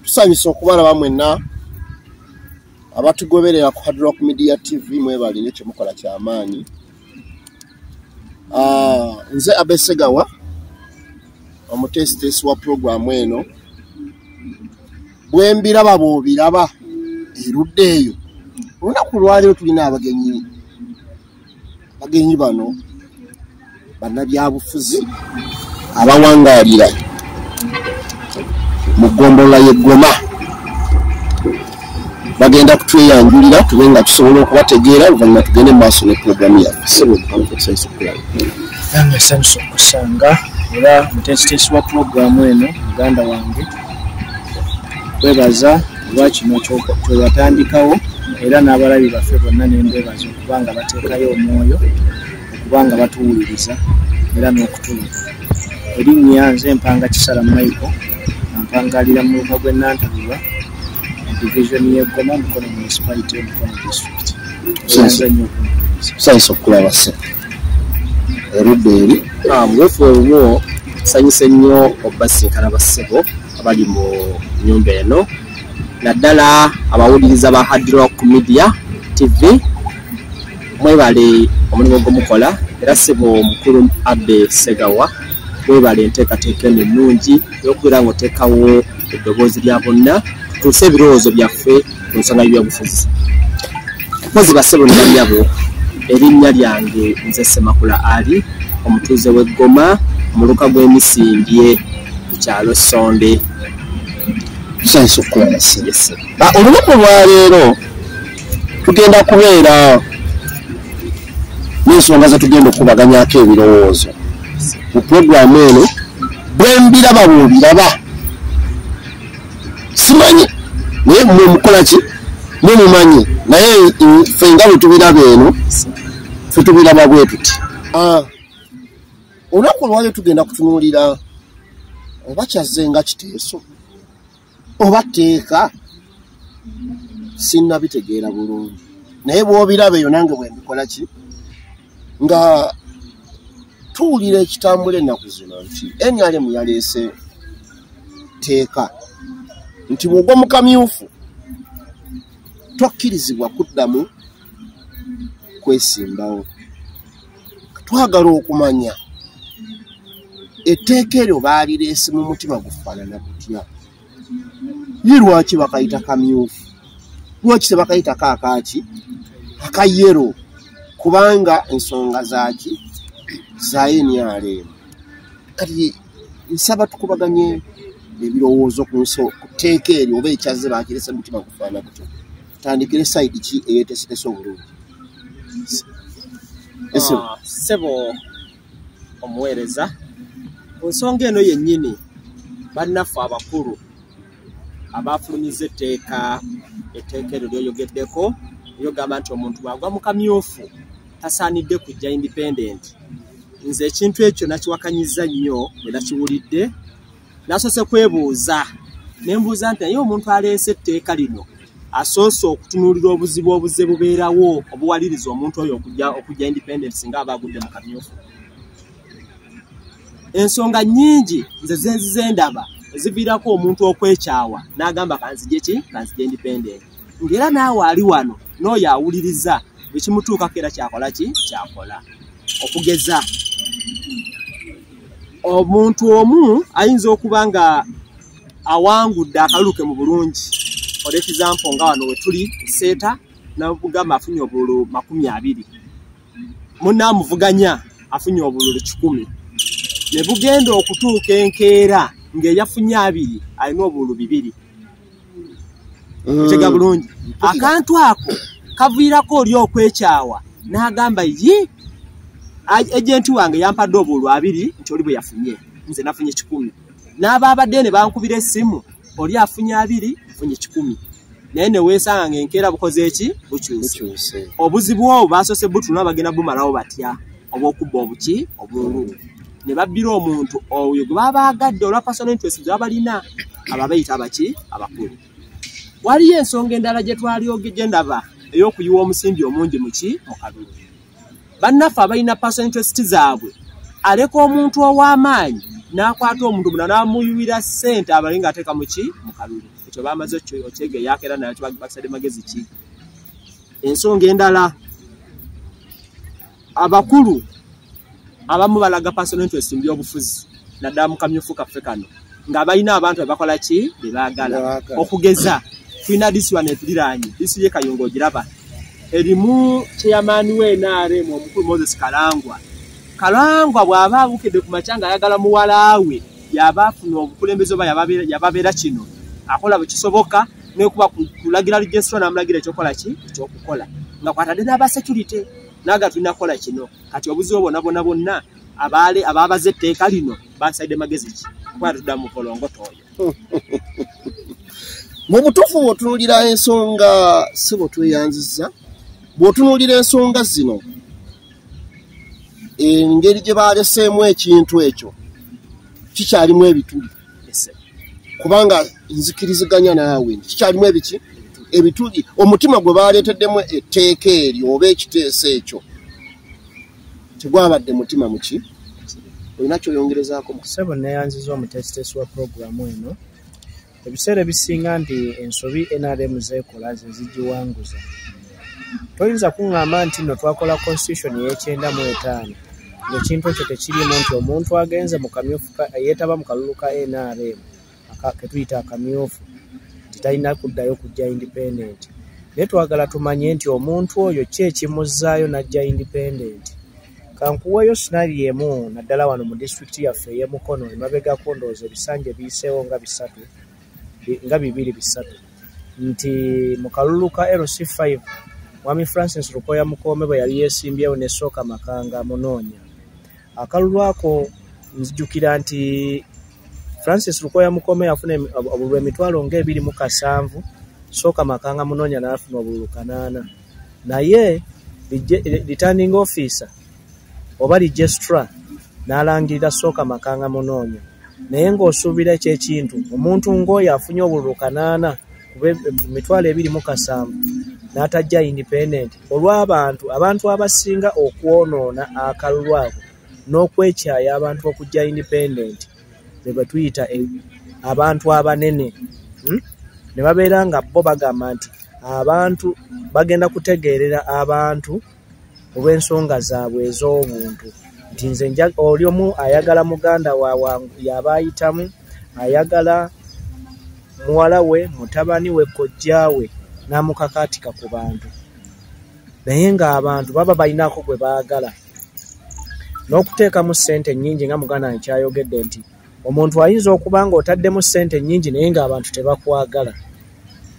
Tusanyusa okubalaba mwenna abatugoberera ku Hard Rock Media TV, mwebale nnyo kyemukola kyamaanyi. Nze Abesegawa, omuteesiteesi wa pulogulaamu eno. Bwe mbiraba bw'obiraba erudda eyo. Olunaku lwaleero tulina abagenyi. Abagenyi bano bannabyabufuzi abawangaalira mu ggombolola y'e Goma. Bagenda kutweyanjulira tube nga tusobola okubategeera, oluvannyuma tugende mu maaso ne pulogulaamu yaffe. Ssebo Mukama, tusanyusa okulaba. Nange nsanyusa okusanga era muteesiteesi wa pulogulaamu eno muganda wange, kwebaza olwa kino kyewatandikawo, era n'abalabi baffe bonna ne mbeebaza okuba nga bateekayo omwoyo okuba nga batuwuliriza era n'okutulaba. Erinnya nze Mpanga Kisala Michael, nga mpangalira mu muluka gw'e Nantabulwa mu divizoni y'e Goma, Mukono Municipality, Mukono District. Oyanza nnyo okumpuliriza. Tusanyusa okulaba ssebo erudda eri. Mubuufu obumu tusanyuse nnyo okubasinkana bassebo abali mu nnyumba eno, naddala abawuliriza ba Hard Rock Media TV. Mwebale omulimu gwemukola, era ssebo mukulu Abe Segawa, webale enteekateeka eno ennungi ey'okubeera ng'oteekawo eddoboozi lya bonna tutuuse ebirowoozo byaffe ku nsonga y'ebyobufuzi. Mpozi bassebo ne bannyabo, erinnya lyange nze Ssemakula Ali, omutuuze w'e Goma, omuluka gw'Emisindye ku kyalo Ssonde. Tusanyusa okukulaba ssebo. Yes, sir. Olunaku olwaleero tugenda kubeera n'ensonga ze tugenda okukubaganyako ebirowoozo mu pulogulaamu eno. Bwe mbiraba bw'obiraba, simanyi naye mmwe mukola ki, mwe mumanyi, naye ffe nga bwe tubiraba eno, ffe tubiraba bwe tuti. Olunaku olwaleero tugenda kutunuulira oba kyazze nga kiteeso oba tteeka, sinnabitegeera bulungi, naye bw'obiraba eyo nange bwe mbikola ki, nga tuwulira ekitambula ennaku zino nti NRM yaleese tteeka nti bw'ogwa mu kamyufu tokkirizibwa kuddamu kwesimbawo. Twagala okumanya etteeka eryo baalireese mu mutima gufaanana gutya, ye lwaki bakayita kamyufu, lwaki tebakayitako akaaki akayero, kubanga ensonga zaaki za NRM. Kati nsaba tukubaganye ebirowoozo ku tteeka eryo oba ekyazze bakirese mu mutima gufaanana gutyo. Tandikire sayidi ki eyeeteeseteese obulungi? Ssebo omuweereza, ku nsonga eno yennyini bannaffe abakulu abafulumiza etteeka eryo lyoyogeddeko, lyogamba nti omuntu bw'agwa mu kamyufu tasaanidde kujja independent. Nze ekintu ekyo nakiwakanyizza nnyo bwe nakiwulidde. Nasoose kwebuuza, ne mbuuza nti naye omuntu aleese etteeka lino asoose okutunuulira obuzibu obuzze bubeerawo obuwaliriza omuntu oyo okujja independent singa aba agudde mu kamyufu. Ensonga nnyingi nze zenzize ndaba eziviirako omuntu okwekyawa n'agamba kanzije ki, kanzije independent, ng'era naawe ali wano n'oyo awuliriza bwe kimutuukako era kyakola ki, kyakola. Okugeza omuntu omu ayinza okuba nga awangudde akalulu ke mu bulungi, for example nga wano we tuli Seeta n'abugamba afunye obululu 20, munne amuvuganya afunye obululu 100, ne bugenda okutuuka enkeera ng'eyafunye 2 alina obululu 2. Otega bulungi. Akantu ako kaviirako oli okwekyawa n'agamba ye ejenti wange yampadde obululu 2 nti oli bwe yafunye nze nafunye 100, n'abaabadde ne bankubira essimu oli afunye 2 nfunye 100, naye ne weesanga ng'enkeera bukoze eki, bukyuse. Obuzibu obwo basoose butuna bagenda bumalawo batya obw'okubba obuki obululu, ne babbira omuntu oyo gwe baba baagadde olwa personal interest ze babalina abo abayita abaki abakulu. Waliyo ensonga endala gye twali ndaba ey'okuyiwa omusimbi omungi muki mu kalulu. Bannaffe abalina personal interest zaabwe aleka omuntu ow'amaanyi N'akwata omuntu muna n'amuyiwira ssente abale ng'ateeka mu ki? Mu kalulu. Ekyo bamaze okyegeyaako era nakyo bakisadde magezi ki? Ensonga endala, abakulu abamu balaga personal interest mu byobufuzi naddala mu kamyufu kaffe kano nga balina abantu be bakola ki? Be baagala. Okugeza tulina disi wano etuliraanye, disi y'e Kayunga ogiraba erimu chairman we NRM omukulu Moses Kalangwa. Kalangwa bw'aba abukedde ku makya ng'ayagala muwala we yaba afuna obukulembeze oba yababeera kino, akola bwe kisoboka nekuba kulagira registrar n'amulagira ekyokukola ki? Ekyokukola nga kwatadde n'aba security naga tulina kukola kino. Kati obuzibu bwonna bwonna bwonna abaale ababaze etteeka lino basaidde magezi ki? Kuba tudda mu kolongoto oyo. Mu butuufu bw'otunuulira ensonga, si bwe tweyanzizza, bw'otunuulira ensonga zino engeri gye baleseemu ekintu ekyo kikyalimu ebituli, kubanga nzikiriziganya naawe nti kikyalimu ebiki? Ebituli. Omutima gwe baleeteddemu etteeka eryo oba ekiteeso ekyo tegwabadde mutima muki? Olina kyoyongerezaako? Ssebo, neeyanziza omuteesiteesi wa puroguramu eno. Ebiseera ebisinga nti ensobi NRM zeekola ze zigiwanguza. Toyinza kuŋŋamba nti nno twakola constitution ey'e95 ng'ekintu ekyo tekiriimu, nti omuntu agenze mu kamyufu yeetaba mu kalulu ka NRM ke tuyita akamyufu nti talina kuddayo kujja independent. Naye twagala tumanye nti omuntu oyo ki ekimuzzaayo n'ajja independent. Kankuweeyo scenario emu, naddala wano mu disitulikiti yaffe ey'e Mukono. Emabegako ndowooza ebisanja ebiyiseewo nga 3, nga 2, 3, nti mu kalulu ka LC5 Mwami Francis Lukoya Mukoome bwe yali yeesimbyewo ne Sooka Makanga Munoonya, akalulu ako nzijukira nti Francis Lukoya Mukoome yafuna obululu 27,000, Sooka Makanga Munoonya n'afuna obululu 800. Naye returning officer oba registrar n'alangirira Sooka Makanga Munoonya. Naye ng'osuubira ekyekintu omuntu ng'oyo afunye obululu 800 kuba 27,000 n'atajja independent, olw'abantu abantu abasinga okwonoona akalulu ako n'okwekyaya abantu okujja independent be bwe tuyita abantu abanene, Ne babeera nga bo bagamba nti abantu bagenda kutegeerera abantu olw'ensonga zaabwe ez'obuntu, nti nze oli omu ayagala muganda wa yaba ayitamu, ayagala muwala we, mutabani we, kojja we, n'amukakaatika ku bantu. Naye ng'abantu baba balinako gwe baagala n'okuteekamu ssente nnyingi, nga muganda wange kyayogedde nti omuntu ayinza okuba ng'otaddemu ssente nnyingi naye ng'abantu tebakwagala.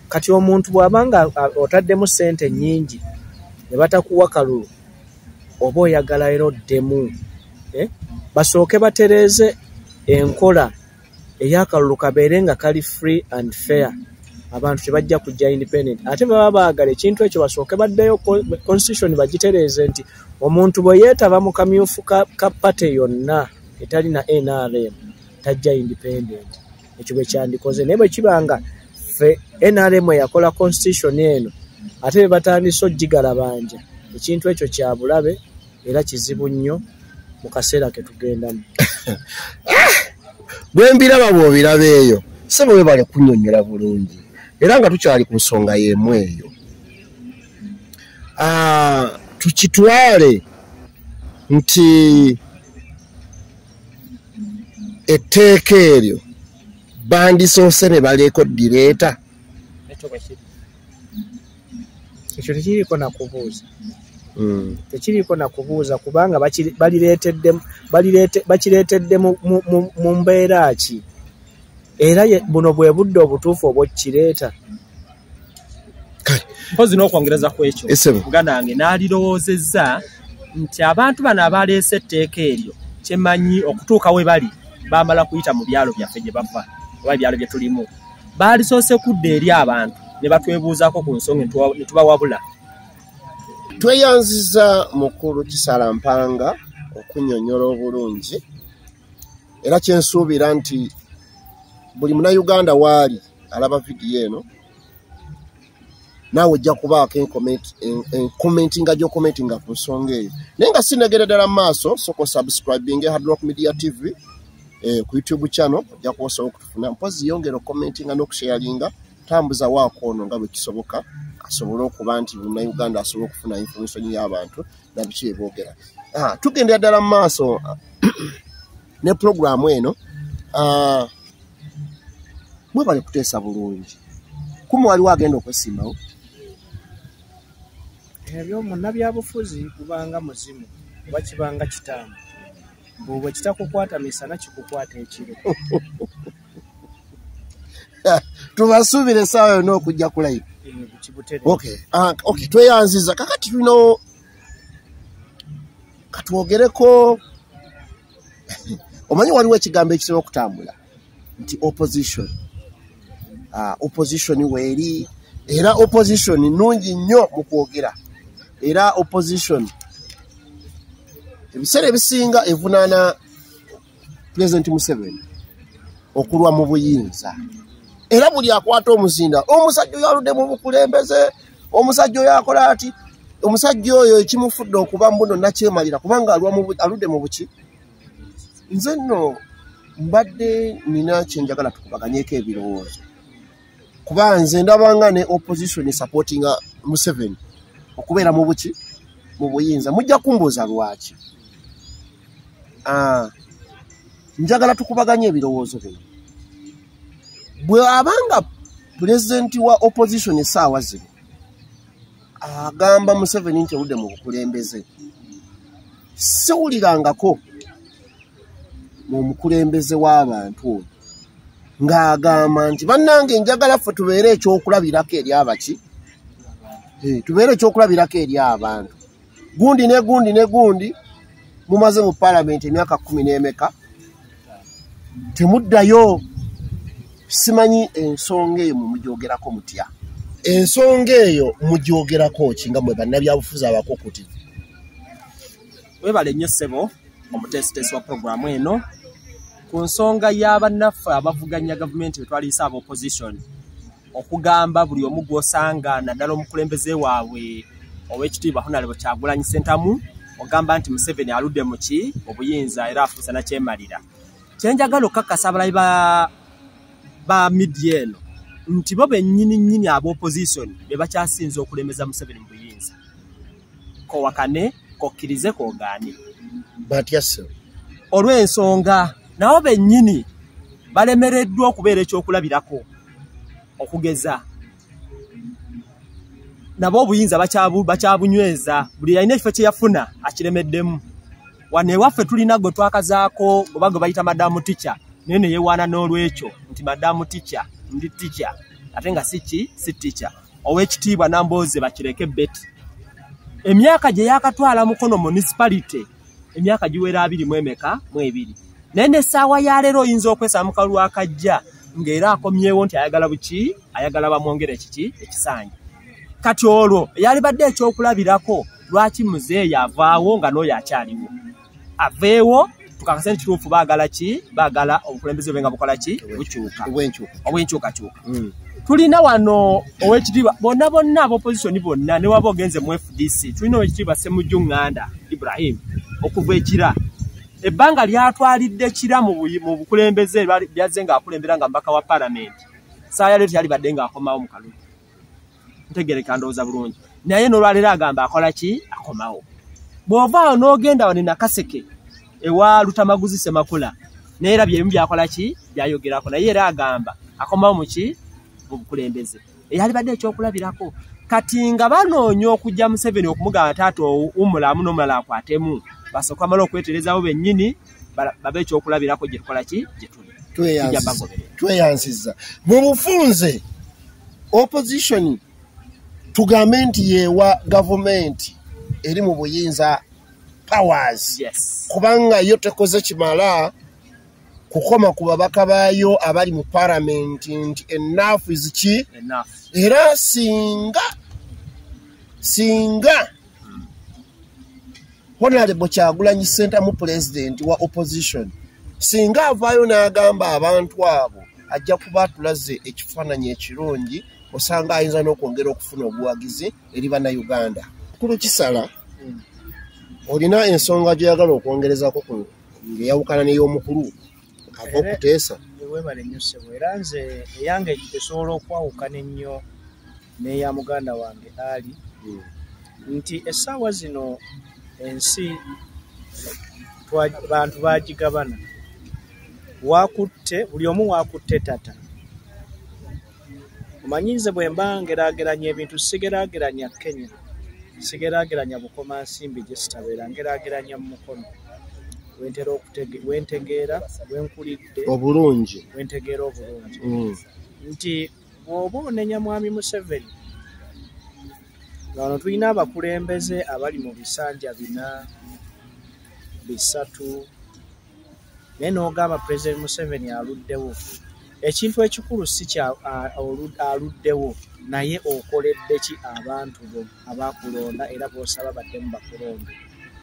Kati omuntu bw'aba nga otaddemu ssente nnyingi ne batakuwa kalulu, oba oyagala era oddemu, eh? Basooke batereeze enkola ey'akalulu kabeere nga kali free and fair, abantu tebajja kujja independent. Ate baba baagala ekintu ekyo, basooke baddeyo constitution bagitereeze nti omuntu bwe yeetaba mu kamyufu ka party yonna etali na NRM tajja independent. Ekyo bwe kyandikoze. Naye bwe kiba nga ffe NRM eyakola constitution eno ate be batandise ogigalabanja, ekintu ekyo kya bulabe era kizibu nnyo mu kaseera ke tugendamu. Bwe mbiraba bw'obiraba eyo, sebo, webale kunnyonnyola bulungi. Era nga tukyali ku nsonga y'emu eyo, tukitwale nti etteeka eryo bandisoose ne baleeko ddireeta. Ekyo bwe kiri. Ekyo tekiriiko nakubuuza. Tekiriiko nakubuuza, kubanga bakireetedde mu mbeera ki? Era buno bwe budde obutuufu obw'okireeta. Mpozi n'okwongereza ku ekyo, Esebo. muganda wange, n'alirowoozezza nti abantu bano abaleese etteeka eryo, kyemmanyi okutuuka we bali bamala kuyita mu byalo byaffe gye bava oba ebyalo bye tulimu. Baalisoose kudda eri abantu ne batwebuuzaako ku nsonga ne tubawabula. Tweyanziza mukulu Kisala Mpanga okunnyonnyola obulungi. Era kyensuubira nti buli Munnayuganda waali alaba vidiyo eno, naawe ojja kubaako enkomentinga gy'okomentinga ku nsonga eyo. Naye nga sinegere ddala mu maaso, soko subscribing Hard Rock Media TV. Ku YouTube channel ojja kuba osobola okutufuna. Mpozi yongera okucommentinga n'okusharinga, tambuza waako ono nga bwe kisoboka, asobole okuba nti munnayuganda asobole okufuna information y'abantu na biki bye boogera. Tugendera ddala mu maaso ne pulogulaamu eno. Mwebale kuteesa bulungi. Kumwe waliwo agenda okwesimbawo? Ebyo munnabyabufuzi kubanga muzimu oba kibanga kitamu. Bwe kitakukwata misana kikukwata ekiro. Tubasuubire essaawa yonna okujja ku live. Okay, tweyanziza. Kakati tulina katwogereko, omanyi waliwo ekigambo ekitera okutambula nti opposition. Opposition weeri, era opposition nnungi nnyo mu kwogera, era opposition ebiseera ebisinga evunaana Pulezidenti Museveni okulwa mu buyinza, era buli akwata omuzinda, omusajja oyo aludde mu bukulembeze, omusajja oyo akola ati, omusajja oyo ekimufudde okuba mbuno nakyemalira kubanga aludde mu buki. Nze nno mbadde nina kye njagala tukubaganyeeko ebirowoozo, kuba nze ndabanga ne opposition supportinga Museveni okubeera mu buki, mu buyinza. Mujja kumbuuza lwaki. Njagala tukubaganye ebirowoozo bino. Bwe abanga pulezidenti wa opposition essaawa zino agamba Museveni nti oludde mu bukulembeze, siwulirangako mu mukulembeze w'abantu oyo ng'agamba nti bannange njagala ffe tubeere ekyokulabirako eri abaki, tubeere ekyokulabirako eri abantu. Gundi ne gundi ne gundi mumaze mu paalamenti emyaka 10 n'emeka temuddayo. Simanyi ensonga eyo mumugyogerako mutya? Ensonga eyo mugyogerako ki nga mwe bannabyabufuzi abakokutivu? Webale nnyo ssebo omuteesiteesi wa pulogulaamu eno. Ku nsonga y'abannaffe abavuganya gavumenti be twaliyise aba opposition, okugamba buli omu gw'osanga naddala omukulembeze waabwe ow'ekitiibwa Honorable Kyagulanyi Ssentamu, ogamba nti Museveni aludde mu ki obuyinza era afuusa nakyemalira. Kye njagala okukakasa abalabi ba media eno nti bo bennyini nnyini aba opposition be bakyasinze okulemeza Museveni mu buyinza. Kowakane, kokkirize, kogaane. Batya ssebo? Olw'ensonga nabo bennyini balemereddwa okubeera ekyokulabirako, okugeza nabo obuyinza bakyabunyweza, buli alina ekifo kye yafuna akiremeddemu. Wano ewaffe tulina gwe twakazaako oba gwe bayita madamu tica, naye ne yeewaana n'olwekyo nti madamu tica ndi tica, ate nga si ki, si tica. Ow'ekitiibwa Nambooze Bakireke Betty, emyaka gye yaakatwala Mukono municipality emyaka giwera 22, naye n'essaawa ya leero oyinza okwesaba mu kalulu akajja ng'era akomyewo nti ayagala buki, ayagala bamwongere kiki ekisanja. Kati olwo yalibadde ekyokulabirako lwaki muzeeyi avaawo nga n'oyo akyaliwo. Aveewo tukakase nti kituufu baagala ki, baagala obukulembeze bwe nga bukola ki, bukyuka, obw'enkyukakyuka. Tulina wano ow'ekitiibwa bonna bonna ab'opposition bonna, ne waba ogenze mu FDC, tulina ow'ekitiibwa Ssemujju Nganda Ibrahim okuva e Kira. Ebbanga lyatwalidde Kira mu bukulembeze byazze ng'akulembera nga mubaka wa paalamenti. Ssaawa ya leero teyalibadde ng'akomawo mu kalulu. Ntegereka ndowooza bulungi. Naye n'olwaleero agamba akola ki, akomawo. Bw'ova awo n'ogenda wano e Nakaseke ewa Lutamaguzi Ssemakula, naye era bye bimu by'akola ki, by'ayogerako, naye era agamba akomawo mu ki, mu bukulembeze. Eyalibadde ekyokulabirako. Kati nga banoonya okujja Museveni okumugamba taata owummulamu n'omulala akwatemu, basooke bamale okwetereezaawo bennyini babe ekyokulabirako gye tukola ki, gye tuli. Tweyanzizza. Mu bufunze opposition tugambe nti yeewa gavumenti eri mu buyinza powers. Yes. Kubanga yo tekoze kimala kukoma ku babaka baayo abali mu paalamenti nti enough is ki? Enough. Era singa Honorable Kyagulanyi Ssentamu pulezidenti wa opposition singa avaayo n'agamba abantu abo, ajja kuba atulaze ekifaananyi ekirungi, osanga ayinza n'okwongera okufuna obuwagizi eri bannayuganda. Mukulu Kisala, olina ensonga gy'oyagala okwongerezako ng'eyawukana n'ey'omukulu Ava okuteesa. Webale nnyo ssebo. Era nze eyange esobola okwawukana ennyo n'eya muganda wange Ali, nti essaawa zino ensi bantu bagigabana, wakutte buli omu wakutte tata. Omanyi nze bwe mba ngeraageranya ebintu, sigeraageranya Kenya, sigeraageranya Bukomansimbi gye sitabeera, ngeraageranya mu Mukono wentera wentegeera, wenkulidde obulungi, wentegeera obulungi. Nti bw'oba onenya Mwami Museveni, nga wano tulina abakulembeze abali mu bisanja 4, 3, naye n'ogamba Pulezidenti Museveni aluddewo. Ekintu ekikulu si kya aluddewo, naye okoledde ki abantu bo abakulonda era b'osaba baddemu bakulonde.